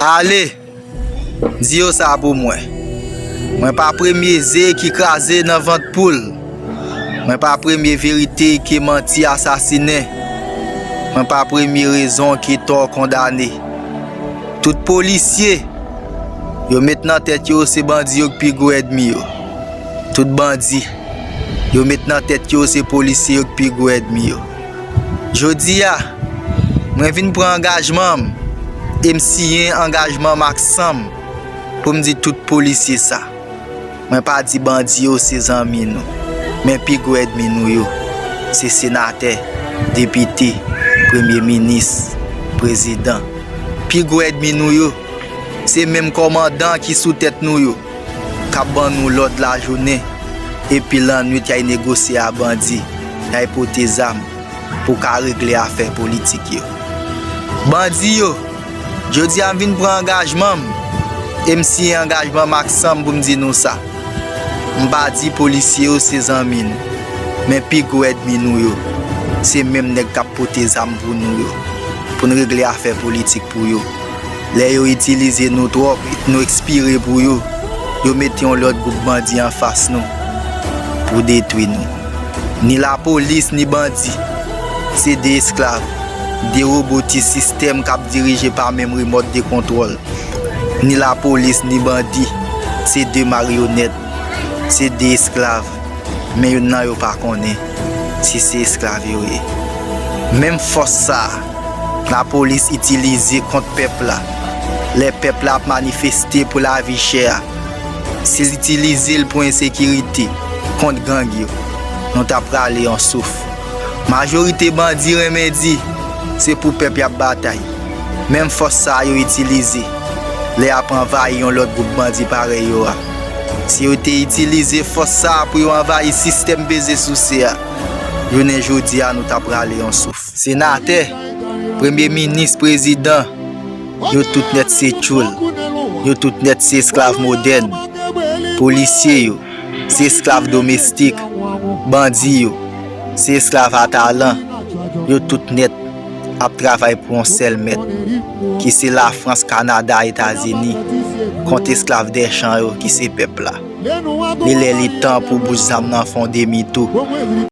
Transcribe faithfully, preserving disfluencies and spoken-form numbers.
Ale, di yo sa pou mwen. Mwen pa premye ze ki kraze nan vant poul. Mwen pa premye verite ke manti asasinen. Mwen pa premye rezon ke tò kondane. Tout polisye, yo met nan tèt yo se bandi yo k pi gwo ènmi yo. Tout bandi, yo met nan tèt yo se polisye yo k pi gwo ènmi yo. Jodi a, mwen vin pran angajman m e m siyen angajman m ak san m pou m di tout polisye sa. Mwen pa di bandi yo se zanmi nou, men pi gwo ènmi nou yo, se senatè, depite, premye minis, prezidan. Pi gwo ènmi nou yo, se menm kòmandan ki sou tèt nou yo, k ap ban nou lòd lajounen, epi lannwit y ay negosye a bandi, y ay pote zam pou ka regle afè politik yo. Bandi yo, jodi a m vin pran angajman m, e m siyen angajman m ak san m pou m di nou sa. M pa di polisye yo se zanmi nou, men pi gwo ènmi nou yo, se menm nèg k ap pote zam pou nou yo, pou n regle afè politik pou yo. Lè yo itilize nou twòp, nou ekspire pou yo, yo mete yon lòt gwoup bandi anfas nou pou detwi nou. Ni lapolis, ni bandi, se de esklav, de wobo ti sistèm k ap dirije pa menm remòt de kontwòl. Ni lapolis, ni bandi, se de maryonèt, se de esklav, men youn nan yo pa konnen si se esklav yo ye. Menm fòs sa a, lapolis itilize kont pèp la, lè pèp la ap manifeste pou lavi chè a, si l itilize l pou ensekirite, kont gang yo, nou ta prale yon souf. Majorite bandi renmen di, se pou pèp y ap batay. Menm fòs sa a yo itilize, lè y ap anvayi yon lòt gwoup bandi parèy yo a. Si yo te itilize fòs sa a pou yo anvayi sistèm peze souse a, jounen jodi a nou ta prale yon souf. Senatè, premye minis, prezidan, yo tout nèt se tchoul. Yo tout nèt se esklav modèn. Polisye yo, se esklav domestik. Bandi yo, se esklav a talan. Yo tout nèt ap travay pou yon sèl mèt, ki se Lafrans, Kanada, Etazini, kont esklav dèchan yo, ki se pèp la. Li lè li tan pou bouch zam nan fè yon demi tou.